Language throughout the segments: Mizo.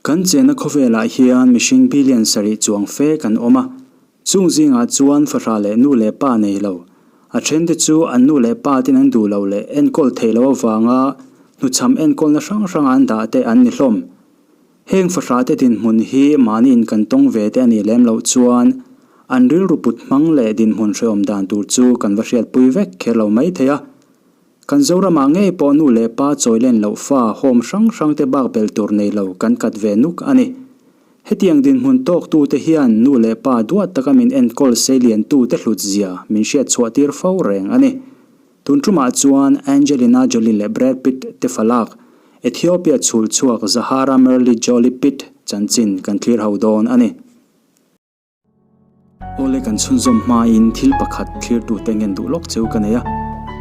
Kan chenna khawvelah hian mihring billion sarih chuang fe kan awm a, chung zingah chuan fahrah leh nu leh pa nei lo. A thente chu an nu leh pa ten an duh loh leh enkawl theih loh avanga hnuchham enkawlna hrang hranga an dah te an ni hlawm. Heng fahrah te dinhmun hi mahniin kan tawng ve te a nih lem loh chuan an rilru put hmang leh dinhmun hrehawm dan tur chu kan va hriatpui vek kher lo mai thei a. Kan Zoramah ngei pawh nu leh pa chawi len loh fa home hrang hrang te bak belh tur nei lo kan kat ve nuk a ni. Hetiang dinhmun tawk tu te hian nu leh pa duat taka min enkawl seilian tu te hlut zia min hriat chhuah tir fo reng a ni. Tun tumah chuan Angelina Jolie leh Brad Pitt te falak Ethiopia chhul chhuak Zahara Merly Jolie Pitt chanchin kan thlir ho dawn a ni. Awle kan chhunzawm hmain thil pakhat thlirtute ngen duh lawk cheu ka nei a,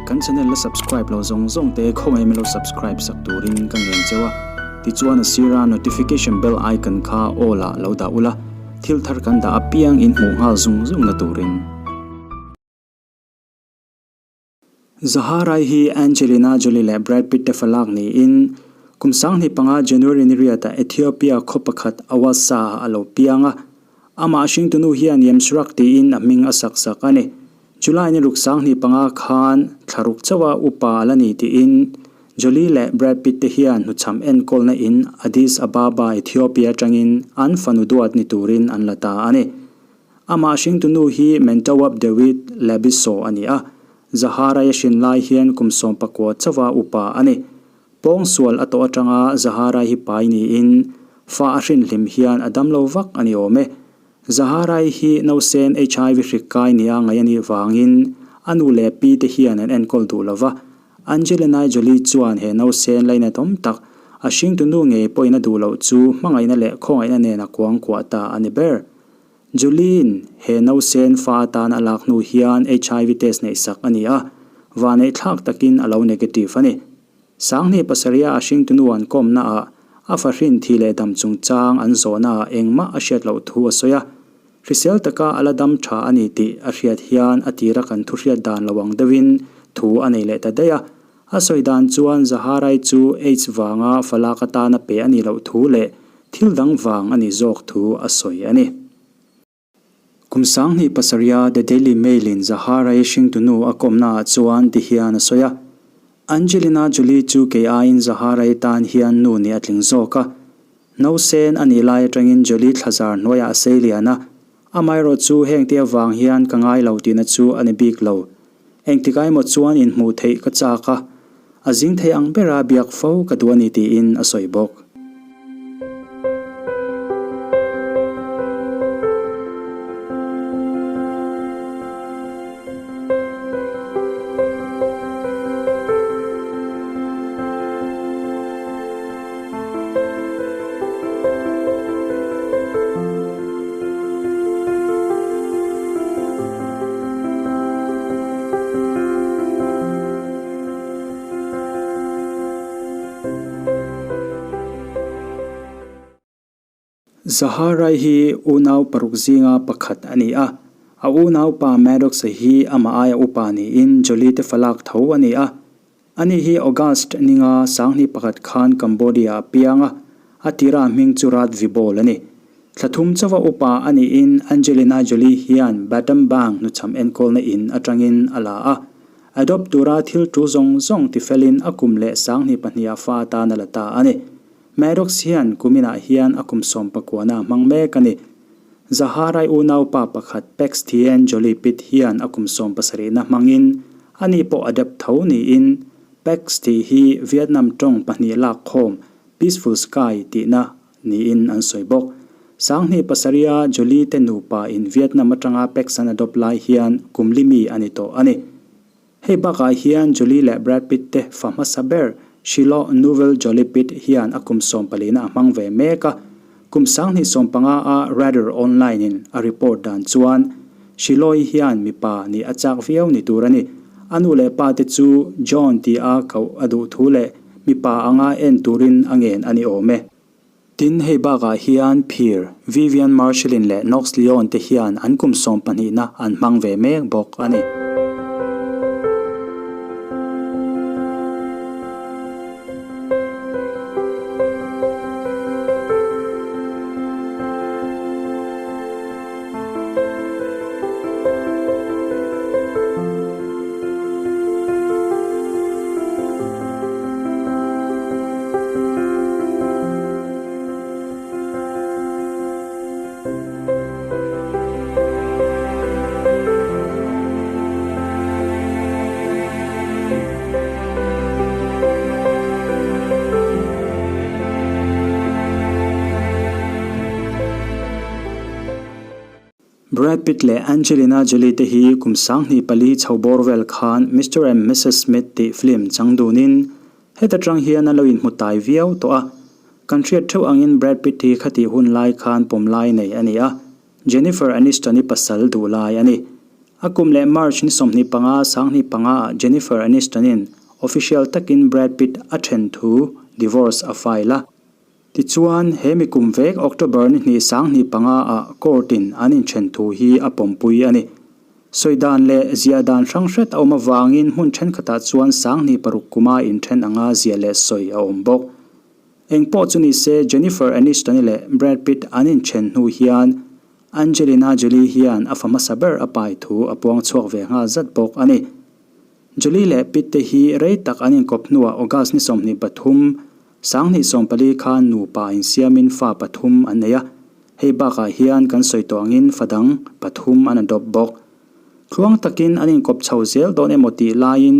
kan channel la subscribe lo zawng zawng te khawngaih min lo subscribe sak turin ka ngen cheu a, tichuan a sira notification bell icon kha all ah lo dah ula, thil thar kan dah apiang in hmuh nghal zung zung na turin. Zaharai hi Angelina Jolie leh Brad Pitt te falak niin, kum 2005 January ni riatah Ethiopia khaw pakhat Awassa ah a lo piang a. Amah hringtunu hian Yemsrak tiin a hming a sak sak a ni. July ni ruk 2005 khan thlaruk chauha upa a la ni tiin Jolie leh Brad Pitt te hian hnuchham enkawlna in Addis Ababa, Ethiopia atangin an fanu duat ni turin an la ta a ni. Amah hringtunu hi Mentawab Dawid Labiso a ni a, Zaharai a hrin lai hian kum 19 chauha upa a ni. Pawngsual a tawh atanga Zaharai hi pai niin fa a hrin hlim hian a damlo vak a ni awm e. Zaharai hi nausen HIV hrik kai nia ngaih a nih vangin a nu leh pi te hian an enkawl duh lo va. Angelina Jolie chuan he nausen lainatawm tak a hringtunu ngei pawhin a duh loh chu hmangaihna leh khawngaihna nen a kuangkuah ta a ni ber. Julie-in he nausen fa atan a lak hnu hian HIV test neih sak a ni a, vahneih thlak takin a lo negative a ni. Sanghnih pasarih a hringtunu an kawmna ah a fahrin thi leh dam chungchang an zawhna ah engmah a hriat loh thu a sawi a. Hrisel taka a la dam tha a ni tih a hriat hian a tira kan thu hriat dan lo ang deuhin thu a nei leh ta daih a. A sawi dan chuan Zaharai chu AIDS vanga falak atana pe a nih loh thu leh Thil dang vang a nih zawk thu a sawi a ni. Kum 2007-a The Daily Mail-in Zahara-i hringtunu a kawmnaah chuan ti hian a sawi a, Angelina Jolie chu kei aiin Zahara-i tan hian nu nih a tling zawk a. Nausen a nih lai atangin Jolie thlazar hnuaiah a sei lian a, amaherawh chu hengte avang hian ka ngai lo tihna chu a ni bik lo. Engtik aimaw chuan inhmuh theih ka chak a, a zing thei ang bera biak fo ka duh a ni tiin a sawi bawk. Zaharai hi unau paruk zinga pakhat a ni a, a unaupa Maddox-a hi amah aia upa niin Jolie te falak tho a ni a. Ani hi August ninga 2001 khan Cambodia a piang a, a tira hming chu Rat Vibol a ni. Thla thum chauha upa a niin Angelina Jolie hian Battambang hnuchham enkawlna in atangin a la a. Adopt tura thil tul zawng zawng tifelin a kum leh 2002 ah fa atan a la ta a ni. Maddox hian kuminah hian a kum sawmpakuana a hmang mek a ni. Zaharai unaupa pakhat Pax Thien Jolie Pitt hian a kum sawmpasarihna hmangin ani pawh adopt tho niin Pax tih hi Vietnam tawng pahnih lak khawm Peaceful Sky tihna niin an sawi bawk. 2007-a Jolie te nupa in Vietnam atanga Pax an adopt lai hian kum li mi a ni tawh a ni. Hei bakah hian Jolie leh Brad Pitt te fa hmasa ber Shiloh Nouvelle Jolie Pitt hian a kum sawmpalina a hmang ve mek a. Kum 2015 a Radar Online in a report dan chuan Shiloh-i hian mipa nih a chak viau ni tur a ni. A nu leh pa te chu John ti a koh a duh thu leh mipa anga en turin a ngen a ni awm e. Tin, hei bakah hian Phir, Vivian Marshallin leh Knox Leon te hian an kum sawmpahnihna an hmang ve mek bawk a ni. Brad Pitt leh Angelina Jolie te hi kum 2004 chho bawr vel khan Mister and Missus Smith tih film chang dunin heta tang hian a lo inhmu tai viau tawh a. Kan hriat theuh angin Brad Pitt hi khatih hun lai khan pawm lai nei a ni a, Jennifer Aniston-i pasal duh lai a ni. A kum leh March ni 25 2005 ah Jennifer Aniston-in official takin Brad Pitt a then thu divorce a file a. Tichuan, he mi kum vek October ni hnih 2005 ah court-in an inthen thu hi a pawmpui a ni. Sawi dan leh ziah dan hrang hret a awm avangin hmun thenkhatah chuan 2006 kuma inthen anga ziah leh sawi a awm bawk. Engpawh chu ni se, Jennifer Aniston-i leh Brad Pitt an inthen hnu hian Angelina Jolie hian a fa hmasa ber a pai thu a puang chhuak ve nghal zat bawk a ni. Jolie leh Pitt te hi rei tak an inkawp hnuah August ni 23, 2014 khan nupa insiamin fa pathum an nei a, hei bakah hian kan sawi tawh angin fa dang pathum an adopt bawk. Thluang takin an inkawp chho zel dawn emaw tih laiin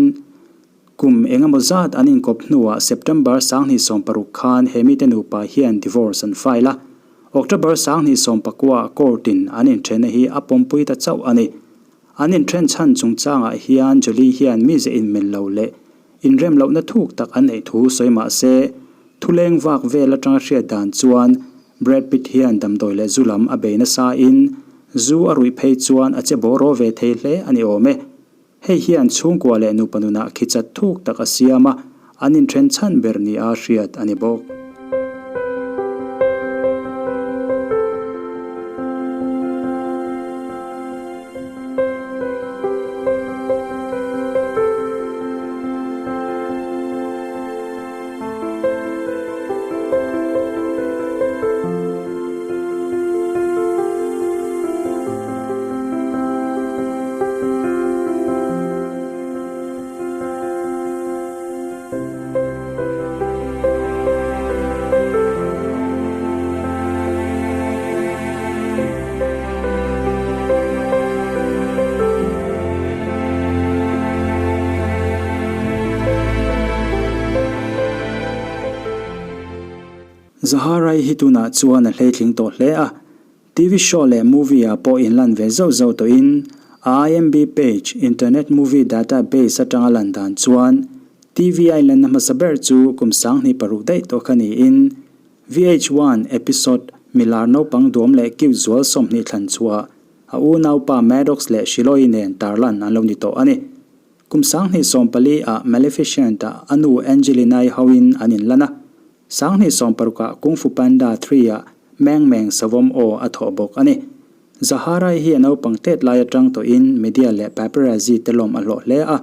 Kum engemaw zat an inkawp hnuah September 2016 khan he mite nupa hian divorce an file a, October 2019 court-in an inthenna hi a pawmpui ta chauh a ni. An inthen chhan chungchangah hian Jolie hian mize inmil lo leh inrem lohna thuk tak an neih thu sawi mah se, thuleng vak vel atanga hriat dan chuan Brad Pitt hian damdawi leh zu lam a bei nasain zu a ruih phei chuan a che bawraw ve thei hle a ni awm e. Hei hian chhungkua leh nupa nunah khichat thuk tak a siam a, an inthen chhan ber nia hriat a ni bawk. Zaharai hi tunah chuan a hleitling tawh hle a. TV show leh movie ah pawh inlan ve zauh zauh tawhin a IMB page, Internet Movie Data Base, atanga lan dan chuan TV a inlanna hmasa ber chu kum 2006 daih tawh kha niin VH1 episode Milar naupang duam leh cute zual 20 thlan chhuah a unaupa Maddox leh Shiloh-i nen tarlan an lo ni tawh a ni. Kum 2014 ah Maleficent ah a nu Angelina-i hoin an inlan a. 2016 ah Kung Fu Panda 3 ah Meng Meng Savawm aw a thawh bawk a ni. Zaharai hi a naupang tet lai atang tawhin media leh paparazzi te lawm a hlawh hle a.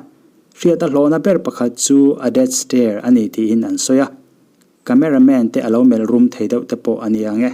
Hriat a hlawhna ber pakhat chu a death stare a ni tiin an sawi a. Cameraman te a lo melh rum thei deuh te pawh a ni ang e.